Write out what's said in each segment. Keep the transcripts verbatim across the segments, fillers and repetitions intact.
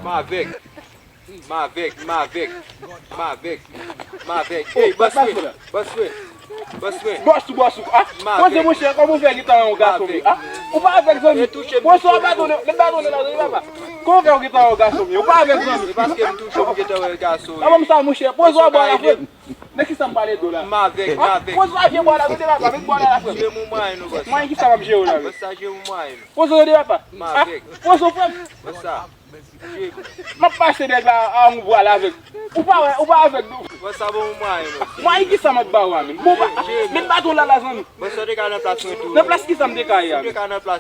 M avèg. M avèg, m avèg. M avèg. M avèg. Ey, bòs mwen. Bòs mwen. Bòs mwen. Bòs ou, bòs ou. Ah, poze monchè, kòman w fè gentan yon gason, men? Ah, ou pa avèg, zanmi? Poze w, baton, met baton nan la, zanmi, papa. Kòman w fè w gentan yon gason, men? Ou pa avèg, zanmi? Se paske m touche w, m gentan wè gason. Ah, ban m sa, monchè. Poze w, bò la, frè. Nan kisa m pale do la? M avèg, m avèg. Poze w, vye bò la, kote papa, met bò la, la, frè. Jere m yon mwayen, non, bòs. Mwayen kisa m ap jere w la, men? Bòs sa, jere m yon mwayen. Poze w, de papa. M avèg. Poze w, frè. Bòs sa. M ap pase nèg la a yon bwa la avèk. Ou pa wè, ou pa avèk nou. Mwen sa bon mwen mwayen, non. Mwayen ki sa m ap ba w a menm? Bon, pa, met baton la la, zanmi. Mwen sa te ka nan plas mwen tou. Nan plas ki sa m te ka ye a menm?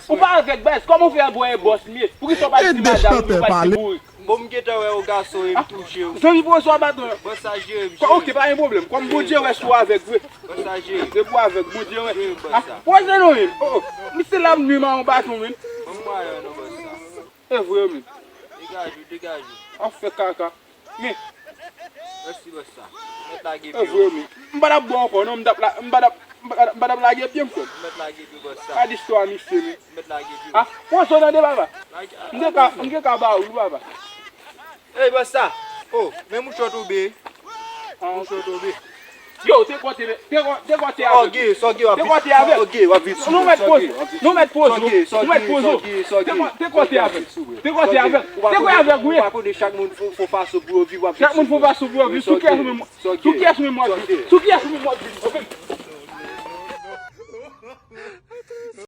Ou pa avèk baz, kòman w fè al bwè bòs m ye? Pou ki sa w pa di madam ou pa ti bouri? Bon, m gentan wè yon gason e m touche w. Zanmi, pran swa baton. Mwen sa jere m. Oke, pa gen pwoblèm. Kòm Bondye wè si w avèk vre. Mwen sa jere. Depi w avèk Bondye wè. Jere m, bòs sa. Poze non menm. Oh, oh. Misye la m nwi m a yon baton menm. Mwen mwayen, non, bòs sa. E vre, men. Degaj ou, degaj ou. W ap fè kaka. Men. Mèsi, bòs sa. Mèt lage pye w. E vre, men. M pa t ap bon ankò, non. M t ap la, m pa t ap, m pa t ap, m pa t ap lage pye m, frè m. Mèt lage pye, bòs sa. Gad istwa misye, men. Mèt lage pye w. Ah, pran sò tande, papa. M te ka, m te ka ba ou, papa. Ey, bòs sa. Oh, men mouch ou tonbe. Mouch ou tonbe. Yo, te kòte, te kò-, te kòte avèk. Sòge, sòge, w ap vit. Te kòte avèk. Sòge, w ap vit sou mwen. Nou mèt poze. Nou mèt poze. Nou mèt poze. Te kò-, te kòte avèk. Te kòte avèk. Te kòte avèk, wi. Ou pa konnen chak moun fon, fon fason pou yo viv, w ap vit sou mwen. Chak moun fon fason pou yo viv. Sou kiyès ou menm? Sou kiyès ou menm w ap vit? Sou kiyès ou menm w ap vit?